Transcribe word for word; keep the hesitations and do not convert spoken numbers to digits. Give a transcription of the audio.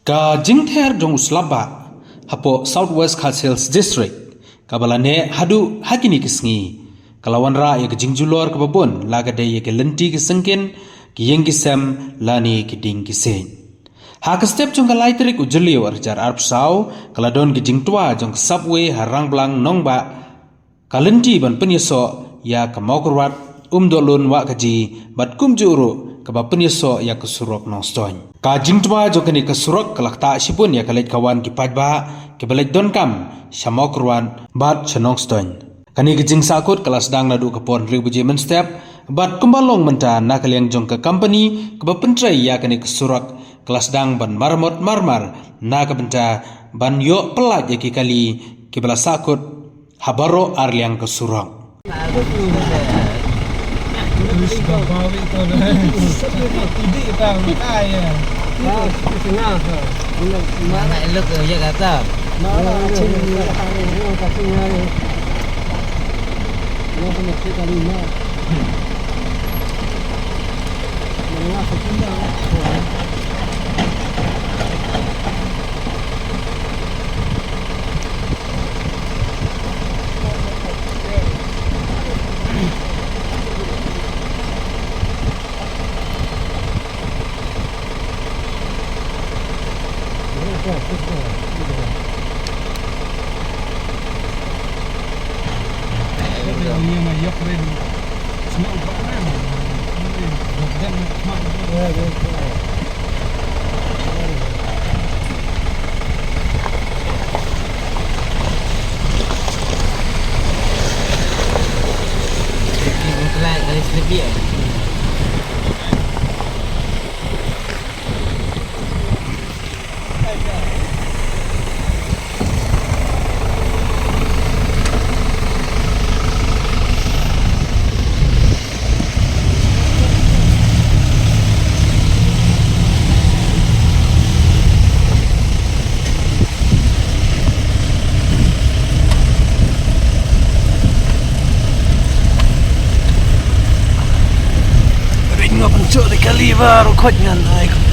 Ka jingther jong u slap bah hapoh South West Khasi Hills District, kaba la neh haduh ha kine ki sngi, ka la wanrah ïa ka jingjulor kaba bun, la ka dei ïa ki lynti ki syngkien, ki ïing ki sem, lane ki dieng ki siej. Ha ka step jong ka lai tarik u Jylliew arhajar arphew saw, ka la don ka jingtwa jong ka subway ha Rangblang Nongbah, ka lynti ban pynïasoh ïa ka Mawkyrwat, Umdohlun, Wahkaji, bad kumjuh ruh kaba pynïasoh ïa ka surok Nongstoiñ. Ka jingtwa jong kane ka surok ka la ktah shibun ïa ka leit ka wan ki paidbah kiba leit donkam sha Mawkyrwat bad sha Nongstoiñ. Kane ka jingsahkut ka la sdang naduh ka por hynriew baje mynstep, bad kumba long mynta, na ka liang jong ka company kaba pyntrei ïa kane ka surok, ka la sdang ban maramot marmar na ka bynta ban ïoh pyllait ïa ki kali kiba la sahkut ha baroh arliang ka surok. Ring nga pynchok da kali ba ruh khot ngan ai.